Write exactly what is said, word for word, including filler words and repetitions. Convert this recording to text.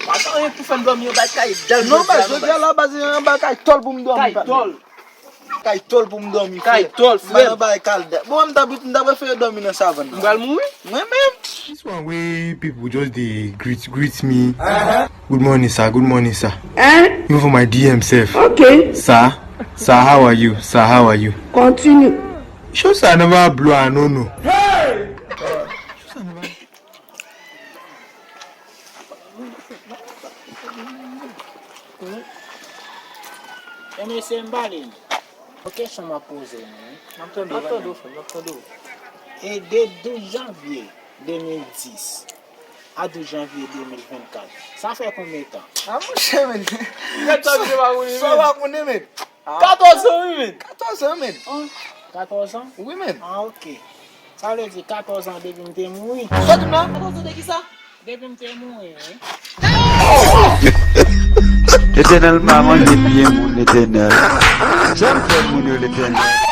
Pa gen anyen pou fè m dòmi anba kay dal. Non, jodi a, baz, jodi a la, baz, anba kay tòl pou m dòmi, patnè. Kay tòl. Kay tòl pou m dòmi, frè. Kay tòl, frè. M pa nan bagay kay dal. Bon, m ta, m ta prefere dòmi nan savann nan. M pral mouri. Mwen menm. This one wey people just dey greet, greet me. Good morning, sir. Good morning, sir. Hein? Even for my D M sef. Ok. Sir, sir, how are you? Sir, how are you? Continue. Show sir never blow a no no. E mesye, m pale nou. Yon kesyon m ap poze nou, wi. M ap tande w, frè m, m ap tande w. E de douz janvye de mil dis a douz janvye de mil vennkat, sa fè konbyen tan? A, monchè, men. Gad sa, misye pa konnen, sa w pa konnen, men. Katòz an, wi, men. Katòz an, men. An, katòz an? Wi, men. A, ok. Sa vle di katòz an depi m te mouri. Sa w di m la? Katòz an de kisa? Depi m te mouri, wi. Letènèl pa manje pye moun, Letènèl. Sa m fè moun yo, Letènèl?